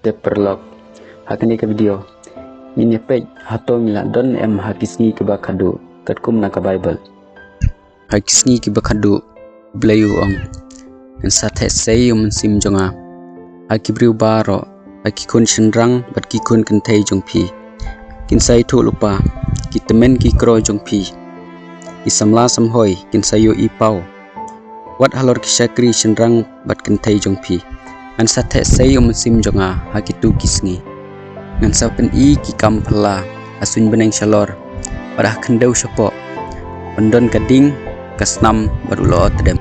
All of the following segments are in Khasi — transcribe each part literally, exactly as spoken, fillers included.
Te paralok, ha kane ka video ngin ïa peit hato ngi la don em ha ki sngi kiba khadduh katkum na ka Baibl. Ha ki sngi kiba khadduh, U Blei u ong, ngan sa theh sei ïa u Mynsiem jong nga ha ki briew baroh, ha ki khun shynrang bad ki khun kynthei jong phi. Kin sa ïathuh lypa, ki tymmen ki kro jong phi, ki samla samhoi kin sa ïohi paw. Wat halor ki shakri shynrang bad kynthei jong phi, ngan sa theh sei ïa u Mynsiem jong nga ha kito ki sngi. Ngan sa pyni ki kam phylla ha suiñ bneng shalor bad ha khyndew shapoh, ban don ka ding, ka snam bad u lyoh tdem.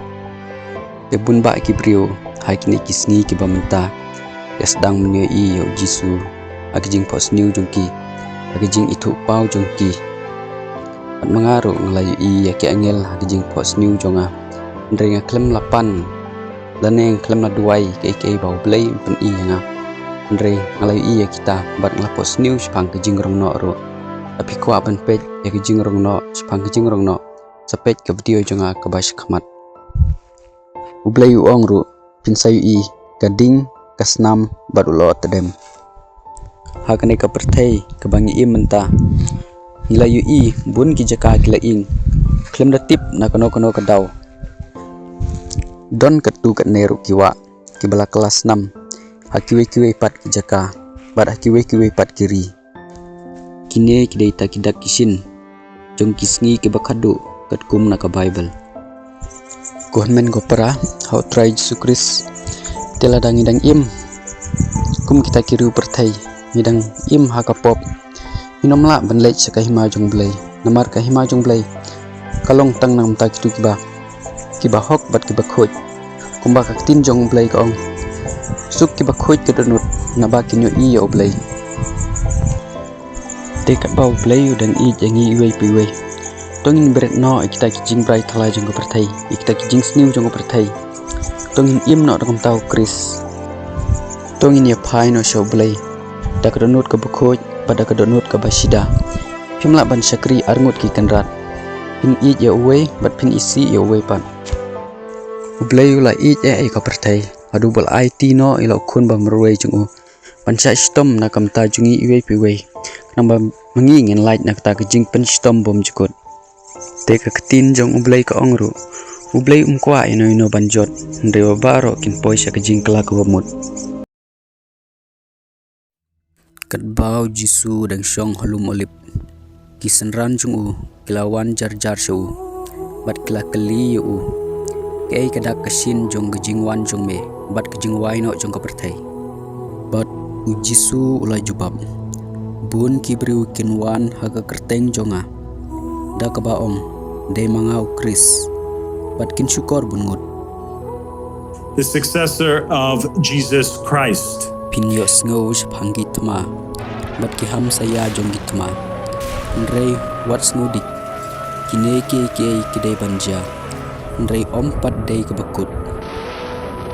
Te bun bah ki briew ha kine ki sngi kiba mynta ki la sdang ban ïohi ïa u Jisu ha ka jingphohsniew jong ki, ha ka jingithuhpaw jong ki. Bad ma nga ruh nga la ïohi ïa ki angel ha ka jingphohsniew jong nga. Hynrei nga khlem la pan lane nga khlem la duwai kaei kaei ba U Blei un pyni ïa nga. Hynrei nga la ïohi ïa kita bad nga la phohsniew shaphang ka jingrong noh ruh. Lada phi kwah ban peit ïa ka jingrong noh, shaphang ka jingrong noh, sa peit ka video jong nga kaba shakhmat. U Blei u ong ruh, phin sa ïohi ka ding, ka snam bad u lyoh tdem. Ha kane ka pyrthei kaba ngi im mynta, ngi la ïohi bun ki jaka ki la ing, khlem da tip na kano kano ka daw. Don katto katne ruh ki wah kiba la kylla snam ha kiwei kiwei pat ki jaka bad ha kiwei kiwei pat ki ri. Kine ki dei kita ki dak ki shin jong ki sngi kiba khadduh katkum na ka Baibl. Ko hynmen ko para ha U Trai Jisu Khrist, te lada ngi dang im kum kita ki riew pyrthei, ngi dang im ha ka pop, ngin ym lah ban leit sha ka hima jong U Blei. Namar ka hima jong U Blei ka long tang na ka bynta kito kiba, kiba hok bad kiba khuid. Kumba ka ktien jong U Blei ka ong, suk kiba khuid ka dohnud, naba kin ïohi ïa U Blei. Te katba U Blei u dang ïeit ïa ngi iwei pa iwei, to ngin bret noh ïa kita ki jingbrai thala jong ka pyrthei, ïa kita ki jingsniew jong ka pyrthei. To ngin im noh da kumta U Khrist. To ngin ïa phai noh sha U Blei da ka dohnud kaba khuid bad da ka dohnud kaba shida. Phim lah ban shakri arngut ki kynrad. Phin ïeit ïa uwei bad phin isih ïa uwei pat. U Blei u la ïeit eh ïa ka pyrthei haduh ba u la aiti noh ïa la u Khun ba marwei jong u, ban shah shitom na ka bynta jong ngi iwei pa iwei, khnang ba ma ngi ngin lait na kata ka jingpynshitom bymjukut. Te ka ktien jong U Blei ka ong ruh, U Blei um kwah ïano ïano ban jot, hynrei ba baroh kin poi sha ka jingkylla kaba mut. Katba U Jisu u dang shong ha lum Olib, ki synran jong u ki la wan jar jar sha u bad ki la kylli ïa u, kaei ka dak ka shin jong ka jingwan jong me bad ka jingwai noh jong ka pyrthei? Bad U Jisu u la jubab, bun ki briew kin wan ha ka kyrteng jong nga da kaba ong, dei ma nga U Khrist, bad kin shukor bun ngut. The successor of Jesus Christ. Phin ïohsngew shaphang ki thma bad ki hamsaïa jong ki thma. Hynrei wat sngewdih, kine kiei kiei ki dei ban jia, hynrei ym pat dei kaba kut.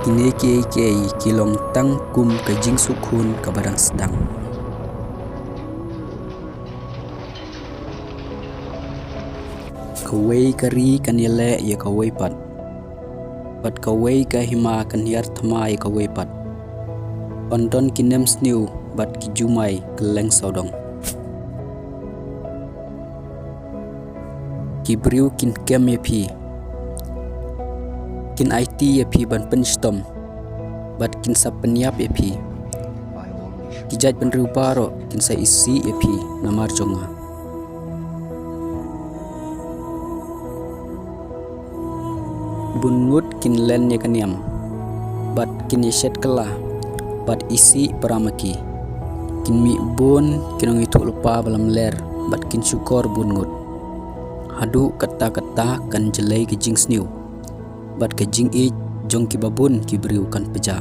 Kine kiei kiei ki long tang kum ka jingsuk khun kaba dang sdang. Kawei ka ri kan ïaleh ïa kawei pat, bad kawei ka hima kan hiar thma ïa kawei pat. Yn don ki nemsniew bad ki jumai kylleng sawdong. Ki briew kin kem ïa phi, kin aiti ïa phi ban pynshitom, bad kin sa pynïap ïa phi. Ki jaitbynriew baroh kin sa isih ïa phi namar jong nga. Bun ngut kin len ïa ka niam bad kin ïashet kylla bad isih para ma ki. Kin mih bun ki nongïathuhlypa ba lamler bad kin shukor bun ngut. Haduh katta katta kan jlei ka jingsniew bad ka jingïeit jong kiba bun ki briew kan pjah.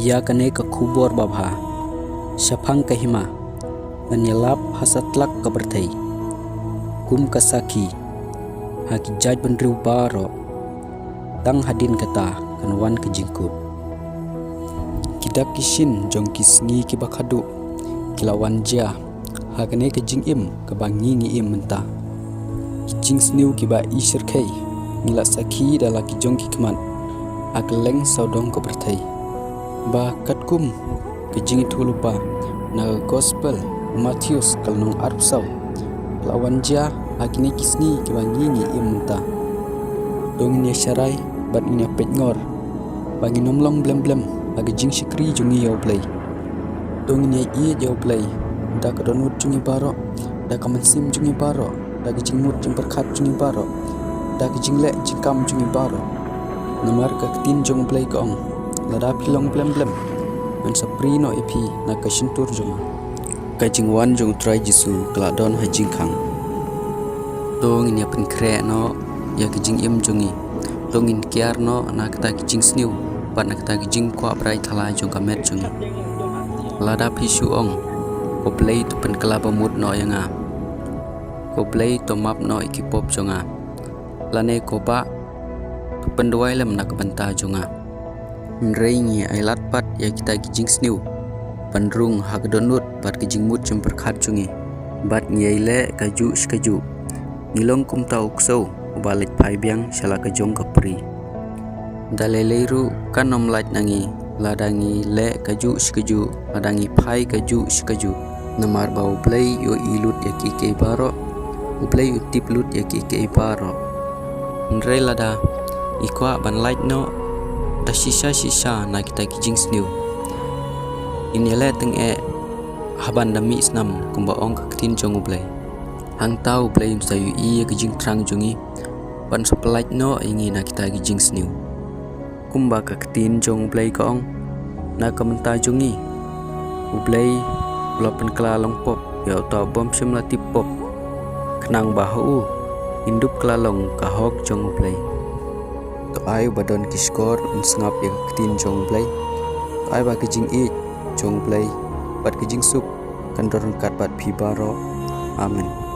Ïa kane ka khubor babha shaphang ka hima ngan ïalap ha satlak ka pyrthei kum ka sakhi ha ki jaitbynriew baroh. Tang hadien kata kan wan ka jingkut. Ki dak ki shin jong ki sngi kiba khadduh ki la wan jia ha kane ka jingim kaba ngi ngi im mynta. Ki jingsniew kiba ishyrkhei ngi la sakhi da la ki jong ki khmat. Ha kylleng sawdong ka pyrthei. Ba katkum ka jingïathuhlypa na ka Gospel u Mathaios ka lynnong arphew saw, ka la wan jia ha kine ki sngi kiba ngi ngi im mynta. To ngin ïa sharai bad ngin ïa peit ngor ba ngin ym long blem blem ha ka jingshakri jong ngi ïa U Blei. To ngin ïa ïeit ïa U Blei da ka dohnud jong ngi baroh, da ka mynsiem jong ngi baroh, da ka jingmut jingpyrkhat jong ngi baroh, da ka jingleh jingkam jong ngi baroh. Namar ka ktien jong U Blei ka ong, lada phi long blem blem, ngan sa prie noh ïa phi na ka shyntur jong nga. Ka jingwan jong U Trai Jisu ka la don ha jingkhang. To ngin ïa pynkhreh noh ïa ka jingim jong ngi. To ngin kiar noh na kata ka jingsniew bad na kata ka jingkwah brai thala jong ka met jong ngi. Lada phi shu ong, Ko Blei, to pynkylla bamut noh ïa nga. Ko Blei, to map noh ïa ki pop jong nga. Lane, Ko Bah, to pynduwai lem na ka bynta jong nga. Hynrei ngi ailad pat ïa kita ki jingsniew ban rung ha ka dohnud bad ka jingmut jingpyrkhat jong ngi, bad ngi ïaleh kajuh shi kajuh. Ngi long kumta u ksew uba leit phai biang sha la ka jong ka pri. Da lei lei ruh kan ym lait na ngi lada ngi leh kajuh shi kajuh, lada ngi phai kajuh shi kajuh. Namar ba U Blei u ïohi lut ïa kiei kiei baroh, U Blei u tip lut ïa kiei kiei baroh. Hynrei lada ngi kwah ban lait noh da shisha shisha na kita ki jingsniew, ngin ïaleh tyngeh ha ban da mih snam kumba ong ka ktien jong U Blei. Hangta U Blei un sa ïohi ïa ka jingthrang jong ngi ban sa pyllait noh ïa ngi na kita ki jingsniew. Kumba ka ktien jong U Blei ka ong, na ka bynta jong ngi, U Blei u la pynkylla long pop ïa uta u bym shym la tip pop, khnang ba ha u ngin dup kylla long ka hok jong U Blei. To ai ba don ki shkor un sngap ïa ka ktien jong U Blei. To ai ba ka jingïeit jong U Blei bad ka jingsuk kan don ryngkat bad phi baroh. Amen.